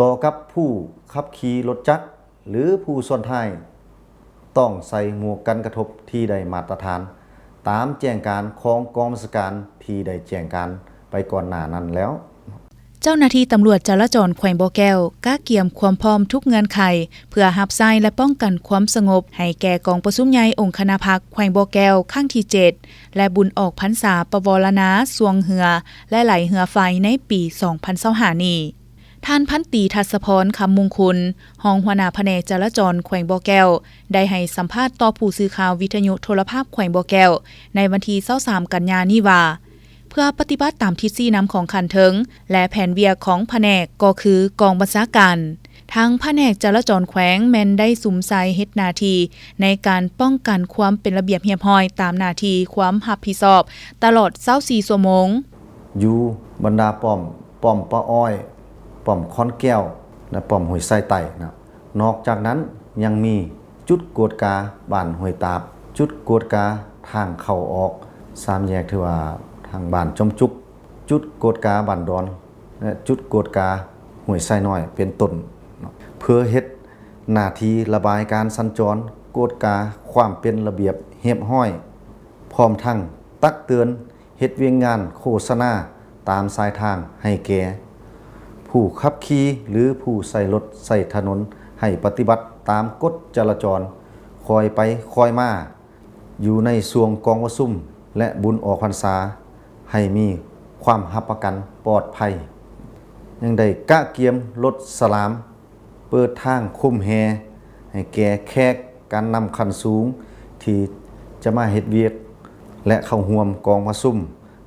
ຕໍ່ກັບຜູ້ຂັບຂີ່ລົດຈັກ ຫຼື ຜູ້ຊ້ອນທ້າຍ ຕ້ອງໃສ່ໝວກກັນກະທົບທີ່ໄດ້ມາດຕະຖານ ຕາມແຈ້ງການຂອງກອງບັນຊາການທີ່ໄດ້ແຈ້ງການໄປກ່ອນໜ້ານັ້ນແລ້ວ. ເຈົ້າໜ້າທີ່ຕຳຫຼວດຈະລາຈອນແຂວງບໍ່ແກ້ວ ກະກຽມຄວາມພ້ອມທຸກເງື່ອນໄຂ ເພື່ອຮັບໃຊ້ ແລະ ປ້ອງກັນຄວາມສະຫງົບໃຫ້ແກ່ກອງປະຊຸມໃຫຍ່ອົງຄະນະພັກແຂວງບໍ່ແກ້ວຄັ້ງທີເຈັດ ແລະ ບຸນອອກພັນສາປະວໍລະນາຊ່ວງເຮືອ ແລະ ໄຫຼເຮືອໄຟໃນປີສອງພັນຊາວຫ້ານີ້. ທ່ານພັນຕີ ທັດສະພອນ ຄຳມຸງຄຸນ ຮອງຫົວໜ້າພະແນກຈະລາຈອນແຂວງບໍ່ແກ້ວ ໄດ້ໃຫ້ສຳພາດຕໍ່ຜູ້ສື່ຂ່າວວິທະຍຸໂທລະພາບແຂວງບໍ່ແກ້ວ ໃນວັນທີຊາວສາມກັນຍານີ້ວ່າ ເພື່ອປະຕິບັດຕາມທິດຊີ້ນຳຂອງຂັ້ນເທິງ ແລະ ແຜນວຽກຂອງພະແນກ ກໍຄືກອງບັນຊາການ, ທາງພະແນກຈະລາຈອນແຂວງແມ່ນໄດ້ສຸມໃສ່ເຮັດໜ້າທີ່ໃນການປ້ອງກັນຄວາມເປັນລະບຽບຮຽບຮ້ອຍຕາມໜ້າທີ່ຄວາມຮັບຜິດຊອບຕະຫຼອດຊາວສີ່ຊົ່ວໂມງ. ຢູ່ບັນດາປ້ອມ, ປ້ອມປາອ້ອຍ, ປ້ອມຄອນແກ້ວ ແລະ ປ້ອມຫ້ວຍຊາຍໃຕ້ນະ. ນອກຈາກນັ້ນຍັງມີຈຸດກວດກາບ້ານຫ້ວຍຕາບ, ຈຸດກວດກາທາງເຂົ້າອອກສາມແຍກ ຖືວ່າທາງບ້ານຈອມຈຸກ, ຈຸດກວດກາບ້ານດອນ ແລະ ຈຸດກວດກາຫ້ວຍຊາຍນ້ອຍ ເປັນຕົ້ນເນາະ, ເພື່ອເຮັດໜ້າທີ່ລະບາຍການສັນຈອນ, ກວດກາຄວາມເປັນລະບຽບຮຽບຮ້ອຍ, ພ້ອມທັງຕັກເຕືອນ ເຮັດວຽກງານໂຄສະນາຕາມສາຍທາງໃຫ້ແກ່ຜູ້ຂັບຂີ່ ຫຼື ຜູ້ໃຊ້ລົດໃຊ້ຖະໜົນ ໃຫ້ປະຕິບັດຕາມກົດຈະລາຈອນ ຄ່ອຍໄປຄ່ອຍມາ ຢູ່ໃນຊ່ວງກອງປະຊຸມ ແລະ ບຸນອອກພັນສາ ໃຫ້ມີຄວາມຮັບປະກັນປອດໄພ. ຍັງໄດ້ກະກຽມລົດສະຫຼາມ ເປີດທາງຄົມແຫ່ໃຫ້ແກ່ແຂກການນຳຂັ້ນສູງ ທີ່ຈະມາເຮັດວຽກ ແລະ ເຂົ້າຮ່ວມກອງປະຊຸມ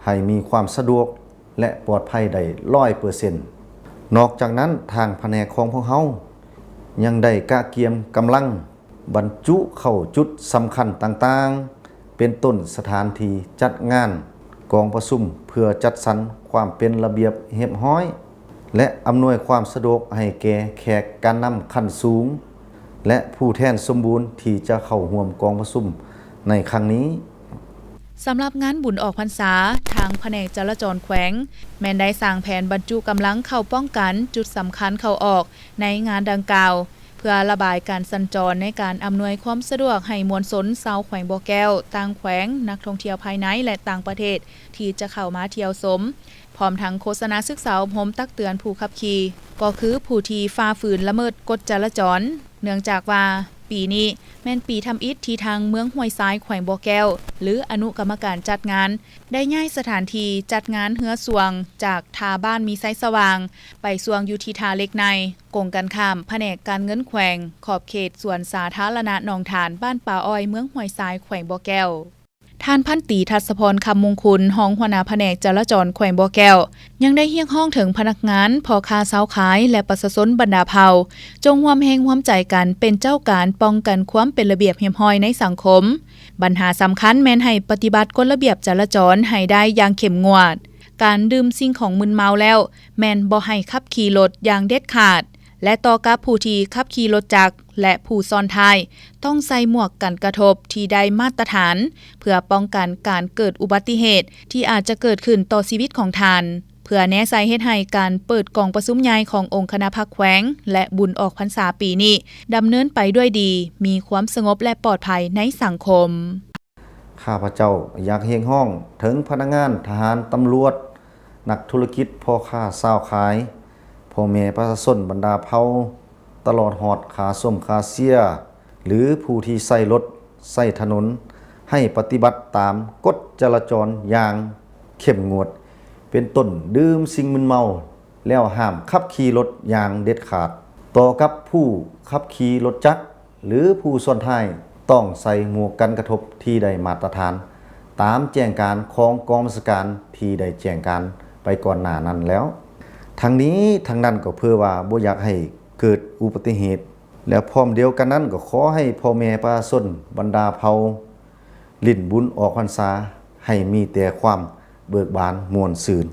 ໃຫ້ມີຄວາມສະດວກ ແລະ ປອດໄພໄດ້ຮ້ອຍເປີເຊັນ. ນອກຈາກນັ້ນ, ທາງພະແນກຂອງພວກເຮົາຍັງໄດ້ກະກຽມກຳລັງ ບັນຈຸເຂົ້າຈຸດສຳຄັນຕ່າງໆ ເປັນຕົ້ນສະຖານທີ່ຈັດງານກອງປະຊຸມ ເພື່ອຈັດສັນຄວາມເປັນລະບຽບຮຽບຮ້ອຍ ແລະ ອຳນວຍຄວາມສະດວກໃຫ້ແກ່ແຂກການນຳຂັ້ນສູງ ແລະ ຜູ້ແທນສົມບູນທີ່ຈະເຂົ້າຮ່ວມກອງປະຊຸມໃນຄັ້ງນີ້. ສຳລັບງານບຸນອອກພັນສາ, ທາງພະແນກຈະລາຈອນແຂວງ ແມ່ນໄດ້ສ້າງແຜນບັນຈຸກຳລັງເຂົ້າປ້ອງກັນຈຸດສຳຄັນເຂົ້າອອກໃນງານດັ່ງກ່າວ ເພື່ອລະບາຍການສັນຈອນໃນການອຳນວຍຄວາມສະດວກໃຫ້ມວນຊົນຊາວແຂວງບໍ່ແກ້ວ, ຕ່າງແຂວງ, ນັກທ່ອງທ່ຽວພາຍໃນ ແລະ ຕ່າງປະເທດທີ່ຈະເຂົ້າມາທ່ຽວຊົມ, ພ້ອມທັງໂຄສະນາສຶກສາອົບຮົມຕັກເຕືອນຜູ້ຂັບຂີ່, ກໍຄືຜູ້ທີ່ຝ່າຝືນລະເມີດກົດຈະລາຈອນ, ເນື່ອງຈາກວ່າປີນີ້ແມ່ນປີທຳອິດທີ່ທາງເມືອງຫ້ວຍຊາຍ ແຂວງບໍ່ແກ້ວ ຫຼື ອະນຸກຳມະການຈັດງານ ໄດ້ຍ້າຍສະຖານທີ່ຈັດງານເຮືອຊ່ວງຈາກທ່າບ້ານມີໄຊສະຫວ່າງ ໄປຊ່ວງຢູ່ທີ່ທ່າເຫຼັກໃນ. ກົງກັນຂ້າມ, ພະແນກການເງິນແຂວງ ຂອບເຂດສວນສາທາລະນະໜອງທານ ບ້ານປ່າອ້ອຍ ເມືອງຫ້ວຍຊາຍ ແຂວງບໍ່ແກ້ວ. ທ່ານພັນຕີ ທັດສະພອນ ຄຳມຸງຄຸນ ຮອງຫົວໜ້າພະແນກຈະລາຈອນແຂວງບໍ່ແກ້ວ ຍັງໄດ້ຮຽກຮ້ອງເຖິງພະນັກງານ, ພໍ່ຄ້າຊາວຂາຍ ແລະ ປະຊາຊົນບັນດາເຜົ່າ ຈົ່ງຮ່ວມແຮງຮ່ວມໃຈກັນເປັນເຈົ້າການປ້ອງກັນຄວາມເປັນລະບຽບຮຽບຮ້ອຍໃນສັງຄົມ. ບັນຫາສຳຄັນແມ່ນໃຫ້ປະຕິບັດກົດລະບຽບຈະລາຈອນໃຫ້ໄດ້ຢ່າງເຂັ້ມງວດ. ການດື່ມສິ່ງຂອງມຶນເມົາແລ້ວ ແມ່ນບໍ່ໃຫ້ຂັບຂີ່ລົດຢ່າງເດັດຂາດ ແລະ ຕໍ່ກັບຜູ້ທີ່ຂັບຂີ່ລົດຈັກ ແລະ ຜູ້ຊ້ອນທ້າຍ ຕ້ອງໃສ່ໝວກກັນກະທົບທີ່ໄດ້ມາດຕະຖານ ເພື່ອປ້ອງກັນການເກີດອຸບັດຕິເຫດທີ່ອາດຈະເກີດຂຶ້ນຕໍ່ຊີວິດຂອງທ່ານ, ເພື່ອແນໃສ່ເຮັດໃຫ້ການເປີດກອງປະຊຸມໃຫຍ່ຂອງອົງຄະນະພັກແຂວງ ແລະ ບຸນອອກພັນສາປີນີ້ ດຳເນີນໄປດ້ວຍດີ, ມີຄວາມສະຫງົບ ແລະ ປອດໄພໃນສັງຄົມ. ຂ້າພະເຈົ້າຢາກຮຽກຮ້ອງເຖິງພະນັກງານ, ທະຫານ, ຕຳຫຼວດ, ນັກທຸລະກິດ, ພໍ່ຄ້າຊາວຂາຍ, ພໍ່ແມ່ປະຊາຊົນບັນດາເຜົ່າ, ຕະຫຼອດຮອດຂ້າຊົມຂ້າເຊຍ ຫຼື ຜູ້ທີ່ໃຊ້ລົດໃຊ້ຖະໜົນ ໃຫ້ປະຕິບັດຕາມກົດຈະລາຈອນຢ່າງເຂັ້ມງວດ, ເປັນຕົ້ນ ດື່ມສິ່ງມຶນເມົາ ແລ້ວຫ້າມຂັບຂີ່ລົດຢ່າງເດັດຂາດ. ຕໍ່ກັບຜູ້ຂັບຂີ່ລົດຈັກ ຫຼື ຜູ້ຊ້ອນທ້າຍ ຕ້ອງໃສ່ໝວກກັນກະທົບທີ່ໄດ້ມາດຕະຖານ ຕາມແຈ້ງການຂອງກອງບັນຊາການທີ່ໄດ້ແຈ້ງການໄປກ່ອນໜ້ານັ້ນແລ້ວ. ທັງນີ້ທັງນັ້ນກໍເພື່ອວ່າບໍ່ຢາກໃຫ້ເກີດອຸບັດຕິເຫດ ແລະ ພ້ອມດຽວກັນນັ້ນກໍຂໍໃຫ້ພໍ່ແມ່ປະຊາຊົນບັນດາເຜົ່າ ຫຼິ້ນບຸນອອກພັນສາໃຫ້ມີແຕ່ຄວາມເບີກບານມ່ວນຊື່ນ.